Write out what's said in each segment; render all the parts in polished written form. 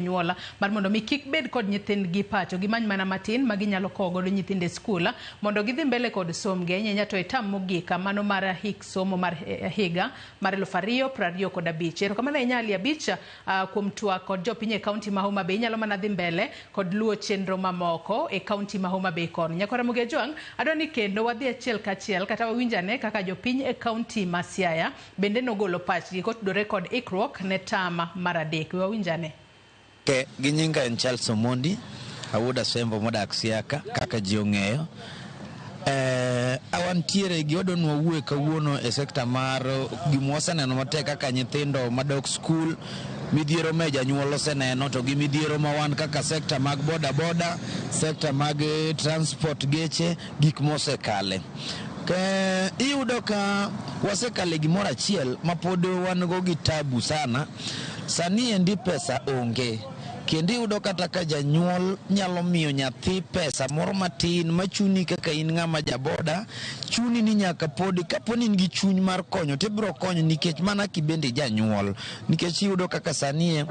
Jonyuol mar mondo mi kik bed kod nyithindgi pacho, gimany mana matin ma ginyalo kowo godo nyithindo e skul mondo gidhi mbele kod sombgi, ahinya ahinya to e tam mogik mano mar hik somo mar higa mar 2025. Erokamano ahinya Ali Abich kuom twak kod jopiny e kaunti ma Homa Bay. Inyalo mana dhi mbele kod luwo chenro mamoko e kaunti ma Homa Bay kono. Nyakwar Ramogi Ajwang', adwa ni kendo wadhi achiel kachiel kata wawinj ane kaka jopiny e kaunti ma Siaya Bende nogolo pachgi kotudore kod ikruok ne term mar adek. We wawinj ane. Ke, gi nyinga en Charles Omondi, awuod Asembo modak Siaka kaka ji ong'eyo. Eh, awantiere gi odwa ni wawuoye kawuono e sekta mar gima waseneno matek kaka nyithindo madok skul, midhiero me janyuol oseneno to gi midhiero ma wan kaka sekta mag boda boda, sekta mag transport geche, gik mosekale. Ke, iyudo ka wasekale gimoro achiel ma pod wan go gi tabu sana. Sani endi pesa onge. Kendo iyudo kata ka janyuol nyalo miyo nyathi pesa moro matin machuni kaka in ng'ama jaboda, chuni ni nyaka pod kapo ni in gi chuny mar konyo to ibiro konyo nikech mana kibende ijanyuol. Nikech iyudo kaka sani e,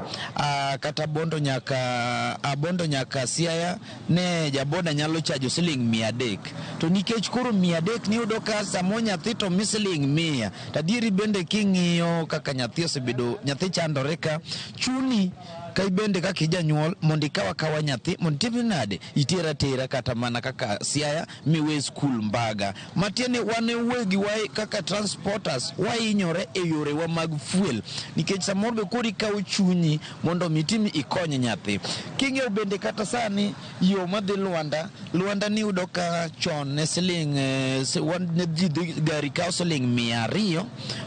kata Bondo nyaka, Bondo nyaka Siaya ne jaboda nyalo chajo siling 300 to nikech koro 300 niyudo ka samo nyathi to mi siling 100 to adieri bende king'iyo kaka nyathi osebedo nyathi chandore ka chuni ka ibende kaka ijanyuol mondo ikaw akawa nyathi mondo itim nade iter atera kata mana kaka Siaya miwe skul Mbaga matiende wan wegi wa kaka transporters wahinyore e yorewa mag fuel nikech samoro be koro ikawo chunyi mondo mi itim ikony nyathi. King'iyo bende kata sani yo madhi Luanda, Luanda niyudo ka chon ne siling wan ne ji dhi gari kawo siling 200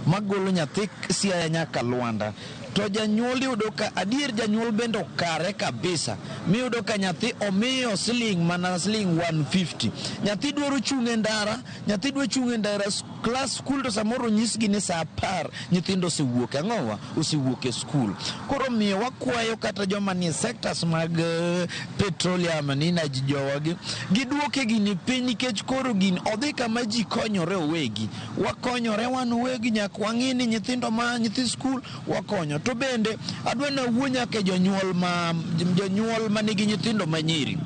magolo nyathi Siaya nyaka Luanda. To janyuol iyudo ka adier janyuol bende okare kabisa miyudo ka nyathi omiyo siling mana siling 150. Nyathi dwaro chung' e ndara, nyathi dwa chung' e ndara klas skul to samoro onyisgi ni saa 10 nyithindo osewuok ang'owa osewuok e skul. Koro omiyo wakwayo kata joma nie sectors mag petroleum and energy jowagi giduoke gini piny nikech koro gini odhi kama ji konyore owegi. Wakonyore wan owegi nyaka wang'i ni nyithindo ma nyithi skul wakonyo. To bende adwa ni awuo nyaka e jonyuol ma jonyuol manigi nyithindo manyiri.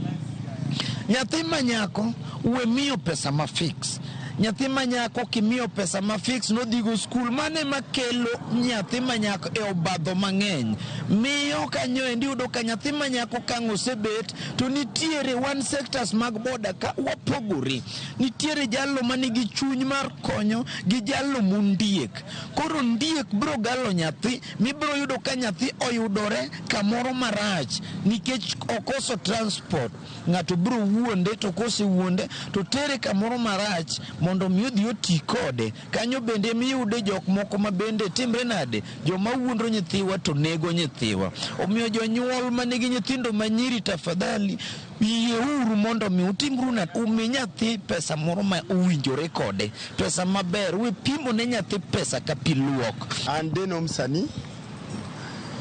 Nyathi ma nyako we miyo pesa ma fix. Nyathi ma nyako kimiyo pesa ma fix nodhigo skul, mano ema kelo nyathi ma nyako e obadho mang'eny. Miyo kanyo endi iyudo ka nyathi ma nyako ka ang' osebet to nitiere wan sectors mag boda ka wapogore. Nitiere jalno manigi chuny mar konyo gi jalno mondiek. Koro ondiek biro galo nyathi mibiro yudo ka nyathi oyudore kamoro marach nikech okoso transport. Ng'ato biro wuonde to kosewuonde to tere kamoro marach mondo mi odhi oti kode. Kanyo bende emiyude jok moko ma bende timre nade? Joma wuondo nyithiwa to nego nyithiwa. Omiyo jonyuol manigi nyithindo manyiri tafadhali yieuru mondo mi utimru nade? Umi nyathi pesa moro ma owinjore kode. Pesa maber. We pimo ne nyathi pesa ka pi luok. An Deno Msanii.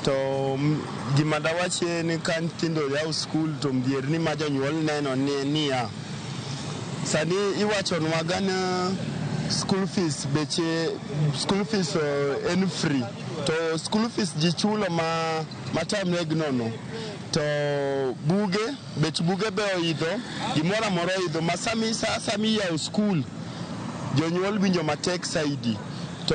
To gima dawach en ka nyithindo yawo skul to midhierni ma jonyuol neno ni niya, sani iwachonwa ga ni school fees beche school fees en free to school fees ji chulo ma matamre gi nono to buge bech buge be oidho gimoro amora oidho ma sami sa asaya miyawo skul jonyuol winjo matek saidi to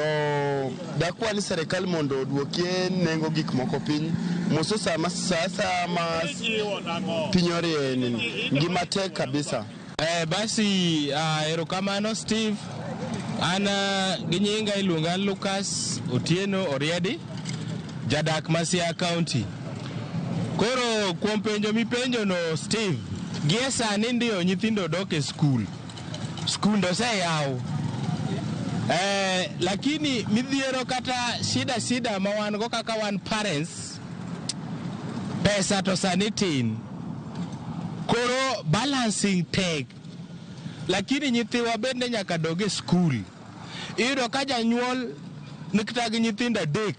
dakwa ni serikal mondo oduokie nengo gik moko piny moso sama sa asaya ma piny orie ni ngima tek kabisa. Basi erokamano Steve. An gi nyinga iluonga Lucas Otieno Oriedi, jadak ma Siaya County. Koro kuom penjo mipenjo no Steve, gie sani ndio nyithindo dok e skul. Skunde oseyaw. Lakini midhiero kata shida shida ma wan go kaka wan parents, pesa to sani tin. Koro balancing tek. Lakini nyithiwa bende nyaka dog e skul. Iyudo ka janyuol nikata gi nyithindo adek,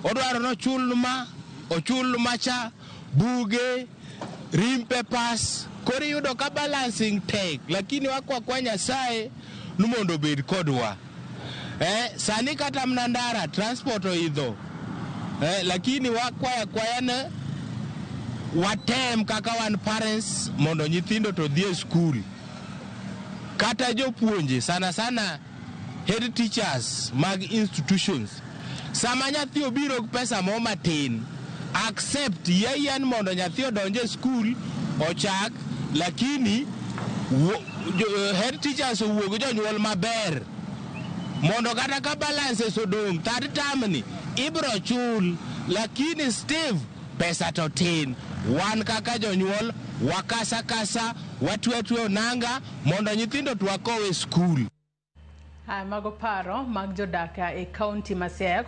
odwaro ni ochul ma, ochul macha, buge, rim papers. Koro iyudo ka balancing tek, lakini wakwa kwa Nyasaye ni mondo obed kodwa. Sani kata mana ndara transport oidho. Lakini wakwaya kwaya ne Watem kaka wan parents mondo nyithindo to dhi e skul. Kata jopuonje, sana sana head teachers mag institutions, sama nyathi obiro gi pesa mo matin, accept yie mondo nyathi odonj e skul ochak, lakini head teachers owuo gi jonyuol maber mondo kata ka balances odong' third term ni ibro chul, lakini Steve, pesa to tin. Wan kaka jonyuol wakasa kasa watwe atwe onanga mondo nyithindo to wakow e skul. Haya, mago paro mag jodak e kaunti ma Siaya.